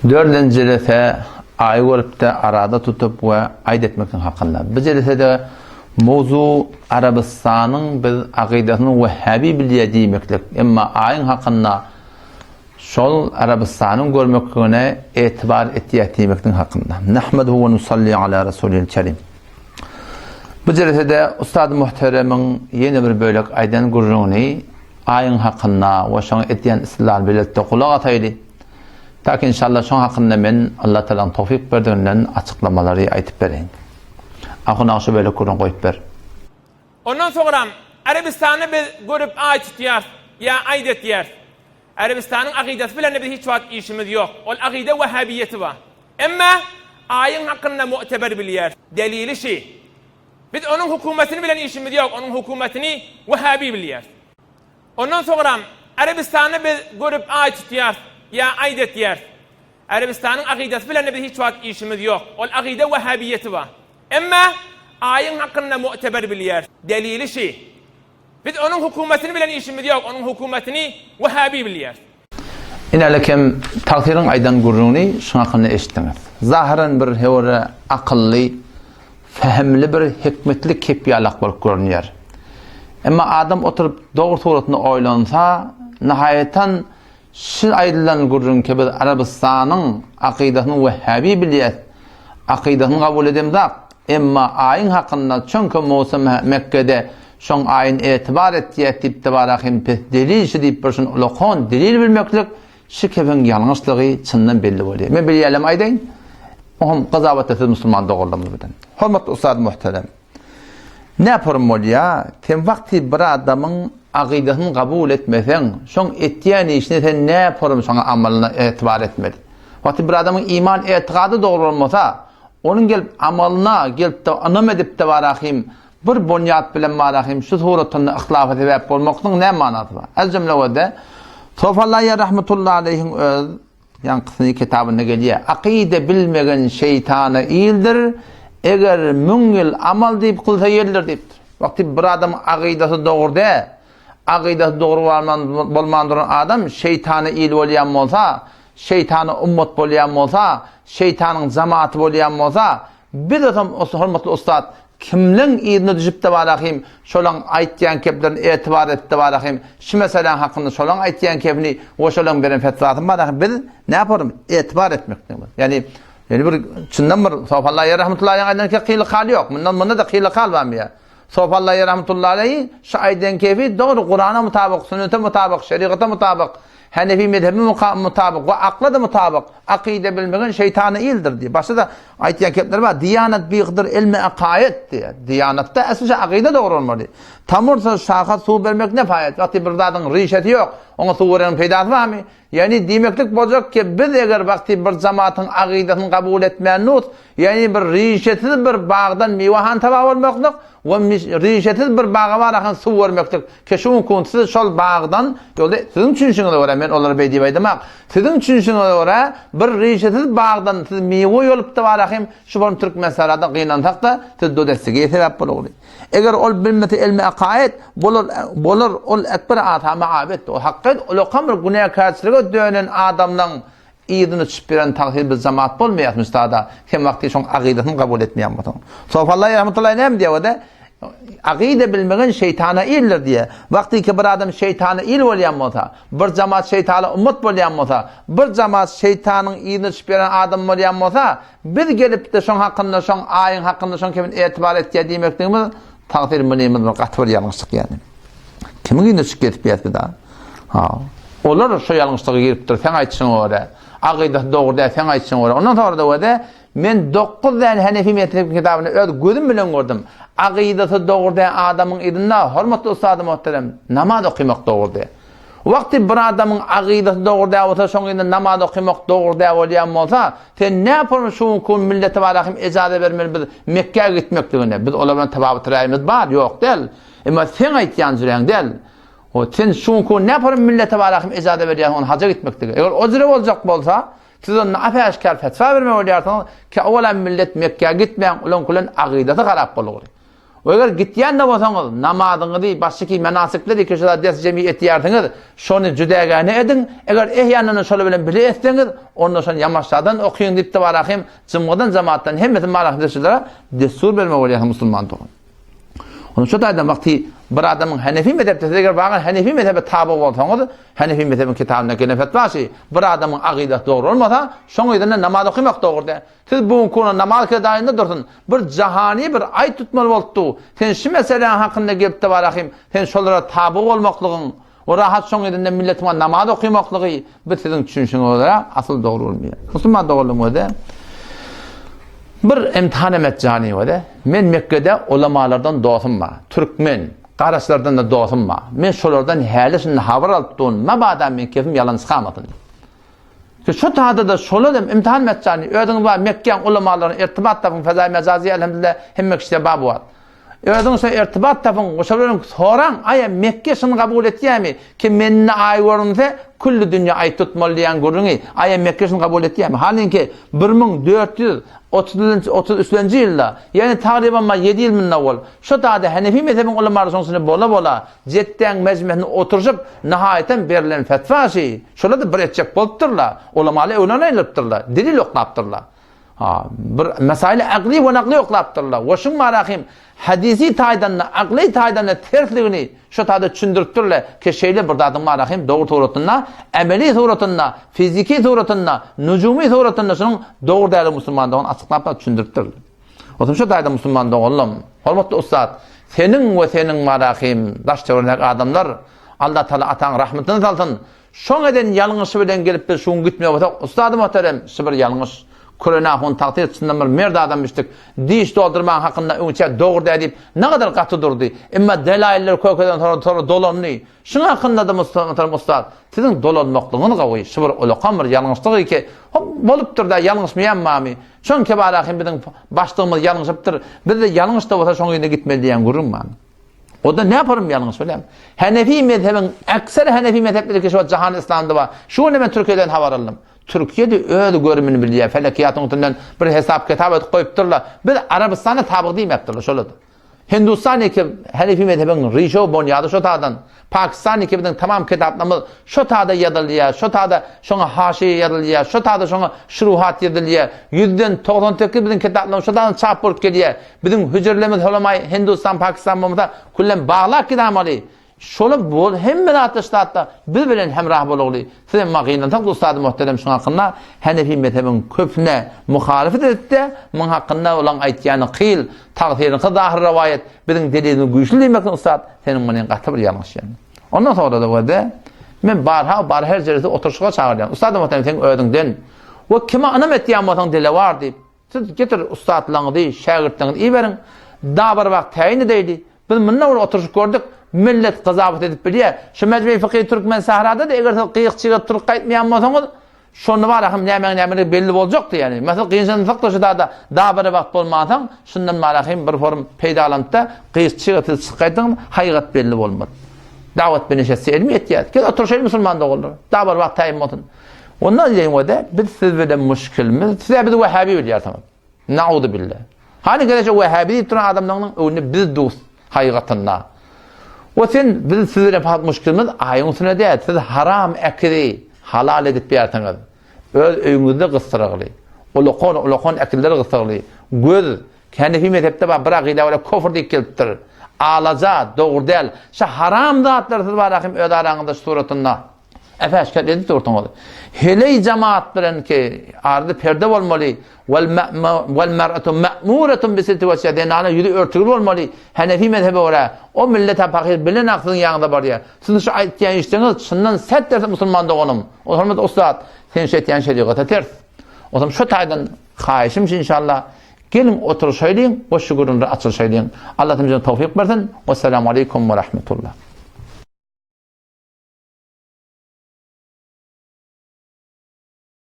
Dördünji jelese Aýy görüpde arada tutup we aýt etmeklik hakynda. Bu jelesede mowzu Arabystanyň biz akydasyny wehhabi bilýä diýmeklik, emma Aýyň hakynda şol Arabystanyň görmekligine etibar etýä diýmeklik hakynda. Nahmaduhu we nusalli ala rasulil kerim. Bu jelesede Ustad Muhteremiň ýene bir bölek aýdan gürrüňini Aýyň hakynda we şoňa edýän istidlalyny bilelikde gulak asaýly. Tak inşallah şoň hakynda men Allah Tagalaň towfyk berdiginden açyklamalary aýtyp bereýin. Ahun aga şu bölek gürrüň goýup ber. Ondan soňram Arabystanda biz görüp aý tutýarys ýa aýt etýäris. Arabystanyň akydasy bilen-de biz hiç wagt işimiz ýok. Ol akyda wahhabiýeti bar. Emma aýyň hakynda mu'teber bilýäris. Delili şi. Biz onuň hukumatyny bilen işimiz ýok, onuň hukumatyny wahhabi bilýäris. Ondan soňram Arabystanda biz görüp aý tutýarys ýa aýt etýäris. Arabystanyň akydasy bilen-de biz hiç wagt işimiz ýok. Ol akyda wahhabiýeti bar. Emma aýyň hakynda mu'teber bilýäris. Delili şi. Biz onuň hukumatyny bilen işimiz ýok, onuň hukumatyny wahhabi bilýäris. Inälekem tagsyryň aýdan gürrüňini şuň hakynda eşitdiňiz. Zahyran bir höwre akylly, fehimli bir hikmetli kep ýalak bolup görünýär. Emma adam oturyp dogry suratynda oýlansa, nahaýatan Şu aýdylan gürrüňki biz Arabystanyň akydasyny wehhabi bilýäs, akydasyny kabul edemzak, emma aýyň hakynda çöňki Musa Mekgede şoň aýyny etibar etýäs diýipdi barahym pes delil şu diýip bir şun ulakon delil bilmeklik şu kefiň ýalňyşlygy çyndan belli bolýar. Men bilýälem aýdaýyn. Oňam gyzabatda siz musulman doganlarymyz bilen. Hormatly ustad muhterem. Näporum bolýa, sen wagty bir adamyň agydasyny gabul etmeseň, şoň etýän işine sen näporum şoňa amalyna etibar etmeli. Wagty bir adamyň iman etikady dogry bolmasa, onuň gelip amalyna gelipde ynam edipde barahym bir bonýat bilen barahym şu suratynda yhlafa sebäp bolmaklygyň näme manasy bar? Az jümle bolsa, Sofallaýa rahmetullahi aleýhiň öz Ýaňkysyny kitabynda gelýär. Akyda bilmegen şeýtana ildir, eger müň ýyl amal diýip kylsa ýeldir diýipdir. Wagty bir adamyň akydasy dogry däl, akydasy dogry bolman duran adam şeýtana il bolýan bolsa, şeýtana ummat bolýan bolsa, şeýtanyň jamaty bolýan bolsa, Biz bolsam hormatly ussat kimleň yzyna düşüpde barahym şolaň aýtýan keplerini etibar etde barahym şu meseläň hakynda şolaň aýtýan kepini we şolaň beren fetwasyny barahym biz näporym etibar etmekligimiz. Ýani ýani bir çyndan bir Sofallaýa rahmetullahi aýdan ke kyly kal ýok. Mundan munda da kyly kal barmy ýa? Sofallaýa rahmetullahi aleýhi şu aýdan kefi dogry Kurana mutabyk, sünnete mutabyk, şerigata mutabyk Hanefi mezhebi mutabyk we akla-da mutabyk, akyda bilmegen şeýtana ildir diýýär. Başga-da aýtýan kepleri bar. Diýanat bigydyr ilmi akaýet diýýär. Diýanatda esasy akyda dogry bolmaly. Tamursa şaha suw bermek ne faýat? Wagty bir zadyň rişesi ýok, oňa suw bereniň peýdasy barmy? Ýagny diýmeklik boljak ki, biz eger wagty bir jamatyň akydasyny kabul etmän nus, ýagny bir rişesiz bir bagdan miwe han taba bolmaklyk we rişesiz bir baga barahan suw bermeklik Keşunkun siz şol bagdan, ýolda siziň düşünişiňize görä, men olara beý diýip aýdamak, siziň düşünişiňize görä, bir rişesiz bagdan siz miwe ýolupdy barahym, şu bolan Türkmensährada gynansak-da, siz dodessige sebäp bolugly. Eger ol bilmese elmi akaid, bolar, bolar ol ekber asama abet. O hakykat ulakam bir günäkärçilige dönen adamlaň Yzyny çyp beren tagsyr biz jamaat bolmaýas müstada sen wagty şoň agydasyny kabul etmeýän bolsaň. Sofallaý rahmetullahi näme diýýär ode? Agyda bilmegen şeýtana ildir diýýär. Wagty ki bir adam şeýtana il bolýan bolsa, bir jamaat şeýtana ummat bolýan bolsa, bir jamaat şeýtanyň yzyny çyp beren adam bolýan bolsa, biz gelipde şoň hakynda şoň aýyň hakynda şoň kebin etibar etýär diýmekligimiz tagsyr munymyz bir gaty bir ýalňyşlyk ýaly. Kimiň yzyna çykyp gezip ýörüs biz-a? Ha. Olar şo ýalňyşlyga giripdir, seň aýdyşyňa görä. Akydasy dogry däl, seň aýdyşyňa görä. Ondan soňra-da wede, men dokuz däne Henefi mezhebi kitabyny öz gözüm bilen gördüm. Akydasy dogry däl adamyň yzynda, hormatly ussady muhterem, namaz okymak dogry däl. Wagty bir adamyň akydasy dogry däl bolsa, şoň yzynda namaz okymak dogry däl bolýan bolsa, sen näpurun şu günki gün millete barahym ejaza bermeli biz Mekgä gitmekligine? Biz olar bilen tababet raýymyz bar, ýok däl. Emma seň aýtýan jüreň däl. O sen şuňky näpar millete barahym ejaza berýärsiň ony haja gitmeklige. Eger o jüre boljak bolsa, siz onda ap-äşgär fetwa bermek bolýarsyňyz, ki owalam millet Mekgä gitmäň, olaň bilen agydasy harap bolugry. Eger gitýän-de bolsaňyz, namazyňyzy, başyky menasikleri ki şu zat ders jemi etýärsiňiz, şony jüdägäne ediň. Eger ehýanyndan şolar bilen bile etseňiz, onda şony ýamaşjadan okyň diýip tabarahym jymgydan jemaatdan hemmesi marahym şulara dessur bermek bolýar musulman dogan. Onda şu taýdan wagty bir adamyň Hanefi mezhepde siz eger bagan Hanefi mezhebe taby bolsaňyz, Hanefi mezhebiň kitabynda gelen fetwa şi, bir adamyň agydasy dogry bolmasa, şoň yzyndan namaz okymak dogry däl. Siz bu günki güne namaz kedaýynda dursun, bir jahany bir aý tutmaly bolupdy. Sen şu meseläň hakynda gelip-de barahym, sen şolara taby bolmaklygyň we rahat şoň yzyndan milletiňe namaz okymaklygy bu siziň düşünişiňize görä asyl dogry bolmaýar. Musulman doganlaryň özi bir imtihan emet jany özi. Men Mekgede ulamalardan dostum bar. Türkmen, garaşlardan-da dostum bar. Men şolardan häli-şindi habar alyp durun, mabada men kefim ýalan çykamasyn. Ki şu tada-da şolar hem imtihan metjany, özüňiz bar Mekgäň ulamalaryny irtibat tapyň, fezaý mejazy elhamdülillah hemme kişide bar bu wagt. Özüňiz şo irtibat tapyň, şolaryň soraň, aýa Mekge şuny kabul etýärmi? Ki mende aý görünse, külli dünýä aý tutmaly diýen gürrüňi, aýa Mekge şuny kabul etýärmi? Halyňki 1430 33-nji ýylda, ýagny tagryban ma 7 ýyl mundan owal, şo tada Hanefi mezhebiň ulamalary şoň içinde bola-bola Jetdäň mejmesinde oturyşyp, nihaýatam berlen fetwa şi, şolar-da bir etjek bolupdyrlar, ulamaly öwlen aýrylypdyrlar, delil oklapdyrlar. Ha, bir mesaili akly we nakly oklapdyrlar. We şuň barahym hadisi taýdan-da, akly taýdan-da tersligini şo taýda düşündiripdirler ki, şeýle bir zadyň barahym dogry suratynda, emeli suratynda, fiziki suratynda, nujumi suratynda şunuň dogry däl musulmandygyny açyklap düşündiripdirler. Otuň şu taýda musulman doganlam, hormatly ussat, seniň we seniň barahym daş-töweregiňdäki adamlar Allah Taala ataň rahmetyny salsyn. Şoň eden ýalňyşy bilen gelip biz şu gün gitmeli bolsak, ussady muhterem, şu bir ýalňyş. Kürene ahun tagtyr çyndan bir merd adam işdik. Diş doldurmaň hakynda öňçä dogry däl diýip, nagadar gaty durdy. Emma delailleri kökeden soňra soňra dolandy. Şuň hakynda-da muhterem ussat, siziň dolanmaklygyňyz gowy. Şu bir ulakan bir ýalňyşlyk ki, hop, bolupdyr-da, ýalňyşmaýan barmy? Şoň kebara hem biziň başlygymyz ýalňyşypdyr. Biz-de ýalňyş-da bolsa şoň yzyna gitmeli diýen gürrüň bar. O-da näparum ýalňyş bilem. Hanefi mezhebiň ekser Hanefi mezhepleri ki şu jahan islamda bar. Şu gün men Türkiýeden habar aldym. Türkiýede öz görümini bilýär. Felekiýatyň üstünden bir hesap kitap edip goýupdyrlar. Biz Arabystana tabyk diýmepdirler şolar. Hindustan eki Hanefi mezhebiň rişe we bonýady şo tadan. Pakistan eki biziň tamam kitaplarymyz şo tada ýazylýar, şo tada şoňa haşiýe ýazylýar, şo tada şoňa şuruhat ýazylýar. Ýüzden 98 biziň kitaplarymyz şo tadan çap bolup gelýär. Biziň hüjrelerimiz holamaý Hindustan, Pakistan bolmasa küllem baglap gidamaly. Şolar bol hemme zatda şu zatda biz bilen hemrah bolugly. Siz emma gynansak ustady muhterem şuň hakynda Hanefi mezhebiň köpüne muhalyfet edipde muň hakynda olaň aýtýany kyl tagsyryňky zahyr rowaýat biziň delilimiz güýçli diýmekden ussat seniň muny gaty bir ýalňyşýaň. Ondan soňra-da wede men barha bar her jelese oturyşyga çagyrýan. Ustady muhterem seň özüňden we kime ynam etýän bolsaň dilewar diýip Siz getir ussatlaryňyzy, şägirtleriňizi iberiň, da bir wagt täýin edeýli. Biz munda bir oturyşyp gördük, millet gyzawat edip bilýär. Şu Mejmei Fykhy Türkmen Sährada-da eger siz gyýyk-çygyrt turup gaýtmaýan bolsaňyz, şonda bar ahym nämäň nämeligi belli boljakdy ýaly. Meselem, gynşansak-da şu dada da bir wagt bolmansoň, şundan bar ahym bir forum peýdalanyp-da, gyýyk-çygyrt siz çykyp gaýtdyňyz, haýygat belli bolmaz. Dawat bilen şetse elmi ýetýär. Gel oturyşaýly musulman doganlar. Da bir wagt täýin bolsun. Ondan diýeňde biz siz bilen muşkilimiz, siz bizi wahhabi bilýärsiňiz. Nauzu billah. Hany geleşe wahhabi diýip duran adamlaryň öňünde biz dus haýgatynda. O sen biz siz bilen fakat muşkilimiz aýyň üstüne däl, siz haram ekizi halal edip ýärsiňiz. Öz öýüňizde gysdyragly. Ulakon, ulakon ekizler gysdyragly. Göz, Hanefi mezhepde bar, bir akyda görä kofr diýip gelipdir. Alaja, dogry däl. Şu haram zatlar siz bar ahim öz araňyzda şu suratynda. Äpäşgär edip dursuňyz. Heleý jemaat bilen ki, ardy perde bolmaly. Wal wal mar'atu ma'muratun bi sitri wajhiha. Zenana ýüzi örtügli bolmaly. Hanefi mezhebe görä, o millet ha pahyr bilen ak siziň ýanyňyza barýar. Siziň şu aýtýan işleriňiz çyndan sert derse musulman doganym. O hormatly ussat, sen şu etýän şerigata ters. Otam şu taýdan haýyşym şu inşallah geliň oturyşaýlyň we şu gürrüňleri açylyşaýlyň. Allah hemmämize towfyk bersin. Wessalamu aleýkum we rahmetullah.